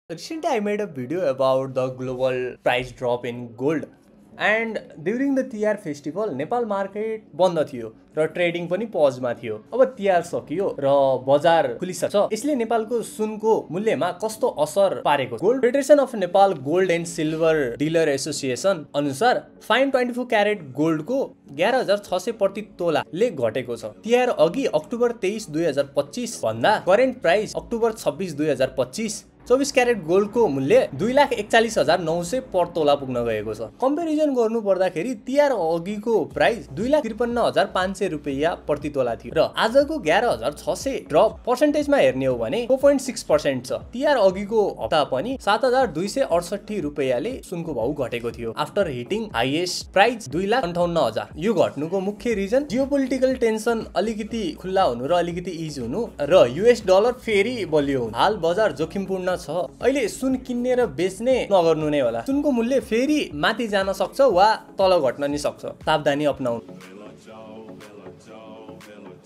Recently, I made a video about the global price drop in gold. And during the Tihar festival Nepal market बन्द थियो र trading पनि पजमा थियो। अब तिहार सकियो र बजार खुलिसक्छ। यसले नेपालको सुनको मूल्यमा कस्तो असर पारेको? Gold federation of Nepal gold and silver dealer association अनुसार फाइन 24 क्यारेट गोल्डको 11,600 प्रति तोलाले घटेको छ। तिहार अघि अक्टोबर 23, 2025 भन्दा करेन्ट प्राइस अक्टोबर 26, 2025 24 क्यारेट गोल्डको मूल्य 2,41,900 पर तोला पुग्न गएको छ। कम्पेरिजन गर्नु पर्दाखेरि तिहार अघिको प्राइस 2,53,500 रुपैयाँ प्रति तोला थियो र आजको 11,600 ड्रप पर्सेन्टेजमा हेर्ने हो भने 4.6% छ। तिहार अघिको हप्ता पनि 7,268 रुपैयाँले सुनको भाउ घटेको थियो आफ्टर हिटिङ हाइएस्ट प्राइस 2,58,000। यो घट्नुको मुख्य रिजन जियोपोलिटिकल टेन्सन अलिकति खुल्ला हुनु र अलिकति इज हुनु र युएस डलर फेरि बलियो हुनु। हाल बजार जोखिमपूर्ण छ। अहिले सुन किन्ने र बेच्ने नगर्नु नै होला। सुनको मूल्य फेरि माथि जान सक्छ वा तल घट्न नि सक्छ। सावधानी अपनाउनु।